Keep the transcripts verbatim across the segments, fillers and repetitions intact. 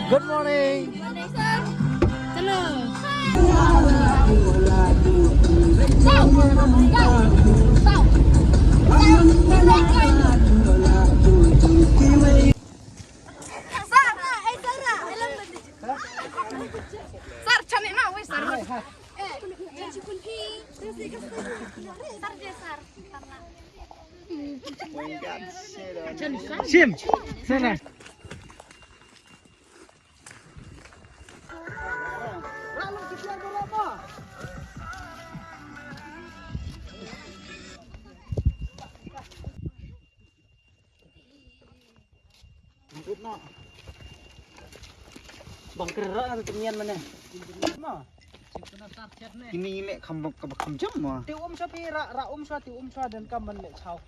Good morning. Chalo. Sir, chani na, wait, sir. Sir, sir. Shim, sana. Bang kerera tu mian mana? Ma. Kini ini kham kham kham jam ma. Ti um sha pi ra ra um sha ti um sha dan kam man le chau.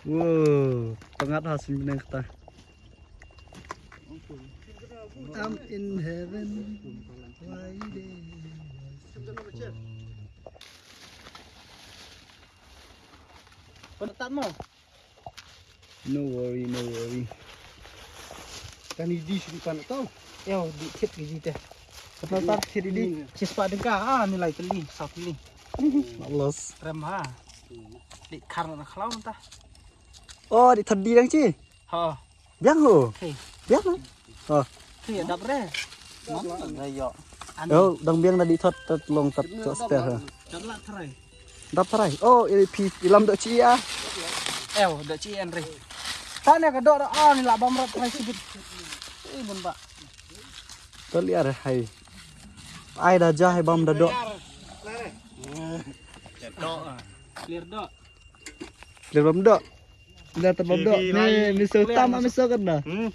Wow, pangat ha sin bneng kata. I'm in heaven. Why they Pyntat mo. No worry, no worry. Kan idi sini pan tau. Yo, di chit ki jite. Kata tar chit idi. Chis pa dengka ah, ni lai teli, sa teli. Malos. Rem ha. Di kar na khlaw ta. Oh, di thadi dang chi. Ha. Biang ho. Hey. Biang ho. Oh. Hey, dap re. Mana yo. Yo, dang biang tadi thot thot long tat cho ster ha. Dap la trai. Dap trai. Oh, i pi ilam do chi ya. Ew, do chi en re. Ta ne ka do do ah ni la bam rat trai sibit. Eh, bun ba. To liar hai. Ai da ja hai bam da do. Lir do. Lir bam do. Lir ta bam do. Ni mi so tam mi so kan da. Hmm.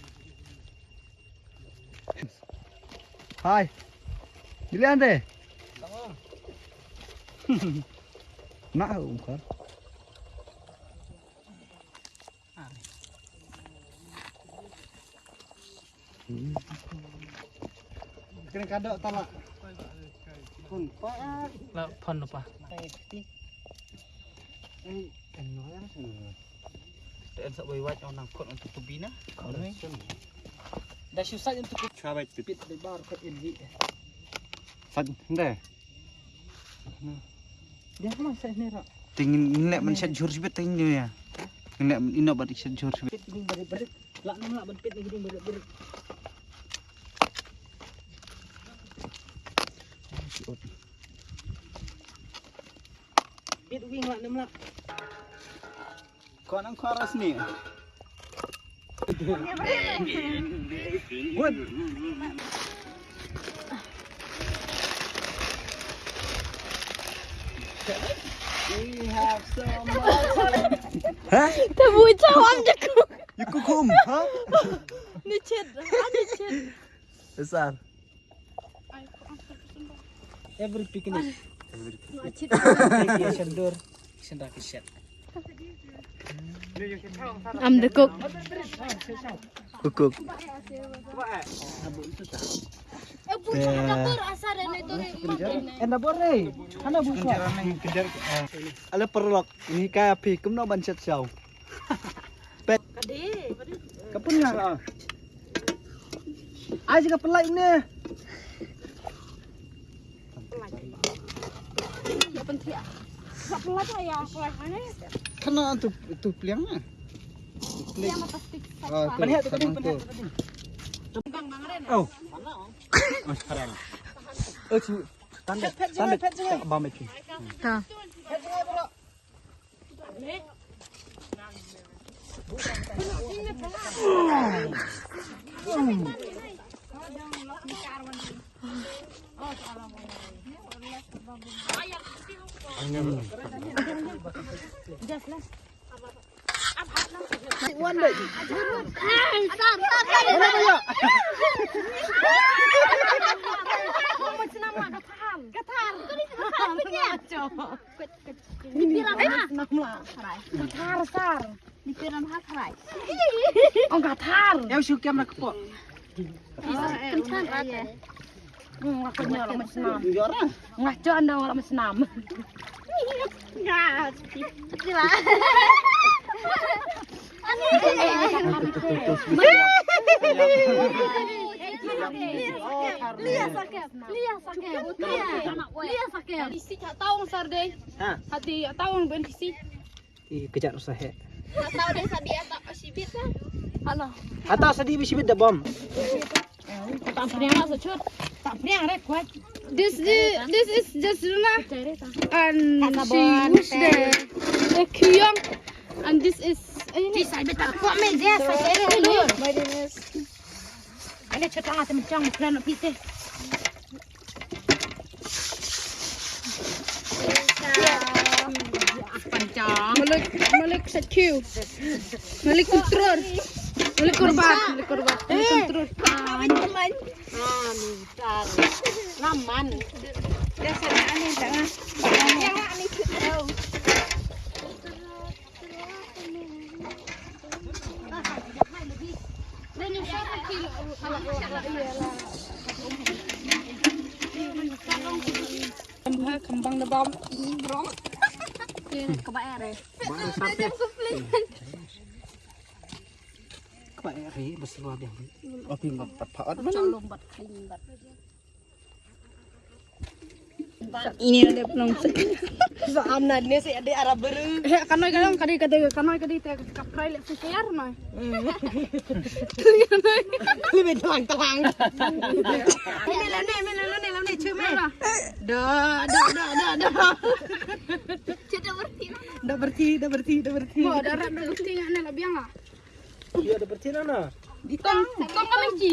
Hai. Bilian deh. Na um kar. Kena kadok talak. Kun pa. La pon pa. Eh, en no ya sini. Te en sa wai wai on nang kot untuk kubina. Kau ni. Dah susah untuk kub. Chua bai pit. Pit di bar kot en hi. Fat nde. Dia kena sa ni ra. Ting ngin lek man shat jhur sibit ting ni ya. Ngin lek ino bat shat jhur sibit. Pit ni barit barit. Lak nam lak ban pit ni giding barit barit. Pit wing lak nam lak. Kau nang kau ras ni. Good. We have so much. Hah? Tabu cawang jaku. Jaku kum, hah? Ni chet, ah, ni chet. Besar. Every picnic. Every picnic. Shandur. Shandar kishat. I'm the cook. Cook, cook. Eh, enda bor re. Ana bu swa. Ala perlok. Ni ka pi kumno ban chat shaw. Pet. Ka pun nga. Ai si ka pelai ne. Ya penting ya. Ka pelai ya pelai ne. Kena tu tu pliang na. Pliang apa stick. Ah, tu. Melihat tu kan, melihat tu kan. Oh. Oh, sekarang. Oh, si tanda tanda bam itu. Ta. Kathar. Kathar, sar. Ni pera ma thrai. Ong kathar. Em shu kem na kpo. Kan chan ra te. Nga ko nyol ma snam. Nga cho ando nga ma snam. Nga. Ani. Lia sakem, lia sakem, lia sakem. Lia sakem. Isi ha taung sar dei. Ha. Hati ha taung ben isi. Ih, kejat usah he. Hata dei sadi hata shibit sa. Halo. Hata sadi shibit da bom. Tak pernah sa chut. Tak pernah re kuat. This is, this is just Luna. And she was the, the Kyung. And this is, eh, ini. This I bet tak kuat me je sa kere dulu. Ini chut tang atem chang pernah nak pitih. Malik, Malik sa kiu. Malik kontrol. Malik korban, Malik korban. Malik kontrol. Laman. Dah sana ane tengah. Yang ane kiu. Kembang da bam. Kaba ere. Kaba ere bas lua biang. Opi ma pat pat. Chalong bat kling bat. Ini ada pelong. Sa amna ne se ade ara beru. He kanoi kadang kadi kadi kanoi kadi te ka prai le fikiar mai. Ini telang telang. Ini lene, ini lene, lene cume. Da da da da da. Cedok berhenti. Da berhenti, da berhenti, da berhenti. Mo da rap da berhenti ngane la biang ah. Iya da berhenti nana. Di tong, di tong kami ci.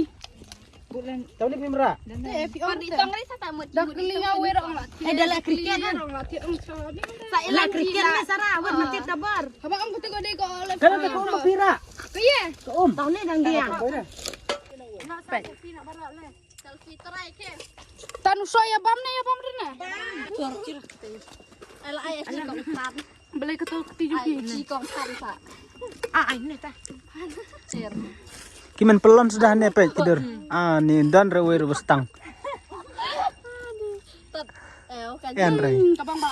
Tahu ni pimra. Te pi on di tong ni sa tamut. Dak kelinga wer ong la. Eh da la kriket na. Sa ila kriket na sara wan mati tabar. Haba ong kutu gode ko le. Kalau tak kau pira. Kaya. Kau om. Tahu ni dang dia. Pet. Tan u soi ya bam ne ya bam rina. Ala ai ai kong tan. Belai ketul keti juki. Ai ci kong tan sa. Ah ai ne ta. Sir. Ki men pelon sudah ne pet kidur. Ah ni dan rewe rewe stang. Tat. Eh okan. Yan rai. Kabang ba.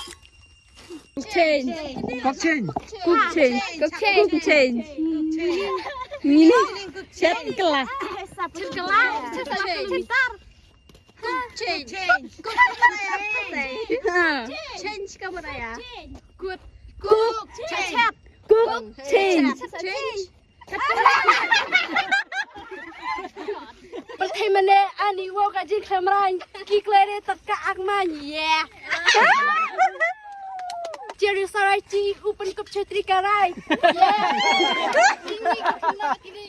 Cook change. Cook change. Cook change. Cook change. Cook change. Mini. Chet kela. Chet kela. Chet kela. Cook change. Change. Cook change. Ha. Change ka ba ya? Cook. Cook. Change. Cook change. Change. Pyrthei mane ani wo ka jingkhlem rang ki klere tat ka ak man ye. Cheru sarai chi u pynkup chetri karai. Ye. Ini kena kini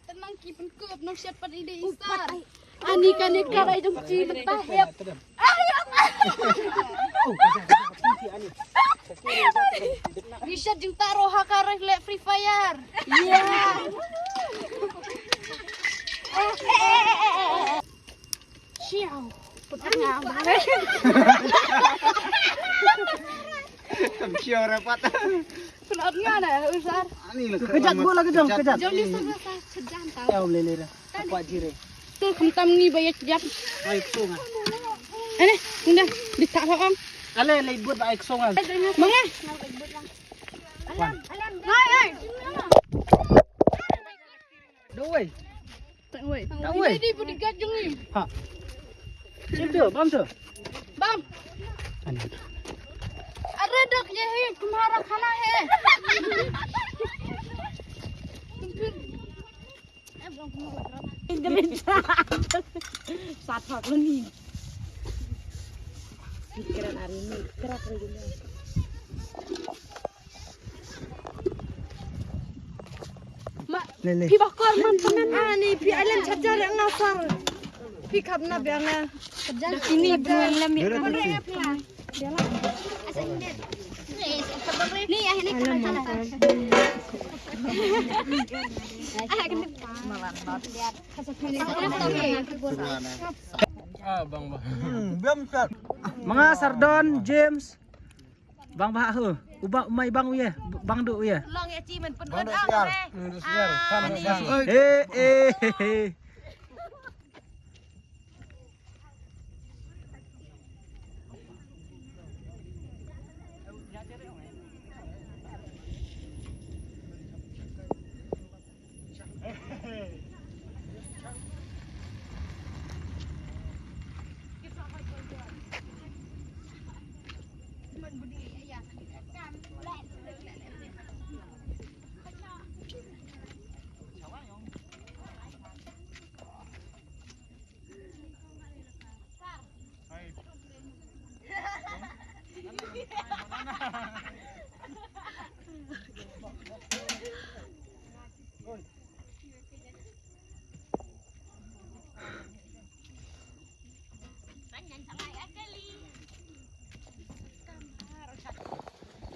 tenang ki pynkup nong shet pat ide isar. Ani kane karai dong chi mynta hep. Rishat jingta roha ka rek le Free Fire. Iya. Siau. Putang ngam. Siau rapat. Penat ngana usar. Kejat gua lagi dong, kejat. Jom di sana sa sejan tau. Ya, boleh lera. Apa jire? Tu khamtam ni ba ïa jap. Ai ksong ah. Ane, unda di tak hok ang. Ale le ibut ai ksong ah. Manga. Hai hai. Doi. Tak wei. Tak wei. Ini di bodyguard jong ni. Ha. Sip tu, bam tu. Bam. Ane. Are dak ye hi tumhara khana hai. Sa thok lo ni. Kira hari ni, kira hari ni. Ma, le, le. Phi ba kor man panan. Ah, ni phi alam chajar yang ngasar. Phi khap na biang na. Ini bulan lam ya. Ni ya ini. Ah, bang, bang. Hmm, biam sat. Manga Sardon, James. Bang bah hu. Uba umai bang uye. Bang du uye. Long ya chi men pun. Bang du siar. Hmm, du siar. Ah, ni. Eh, eh, eh, eh.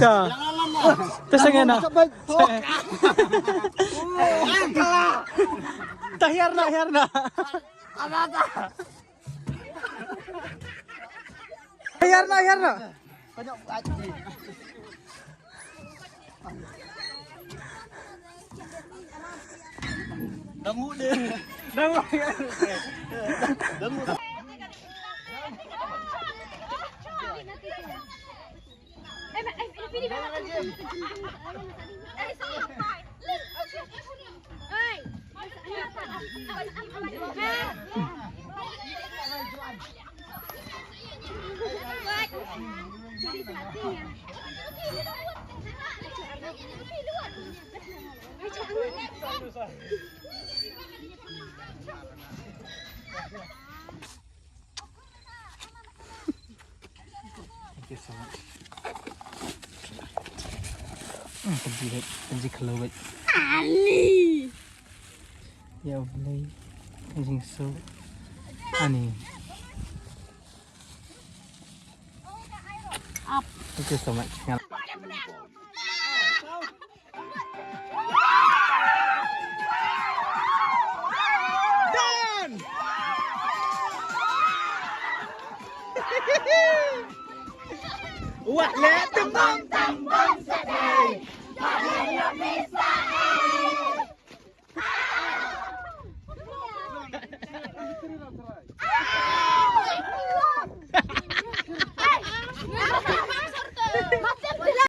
Ta. Ta seng na. Ta, hiar na, hiar na. Hiar na, hiar na. Dangu dia. Dangu. Dangu. Thank you so much. Hmm, thank you, thank you, hello, wait. Ali. Ya, Blai. Thank you so. Ani. Thank you so much. Ngal. Done! Wah, let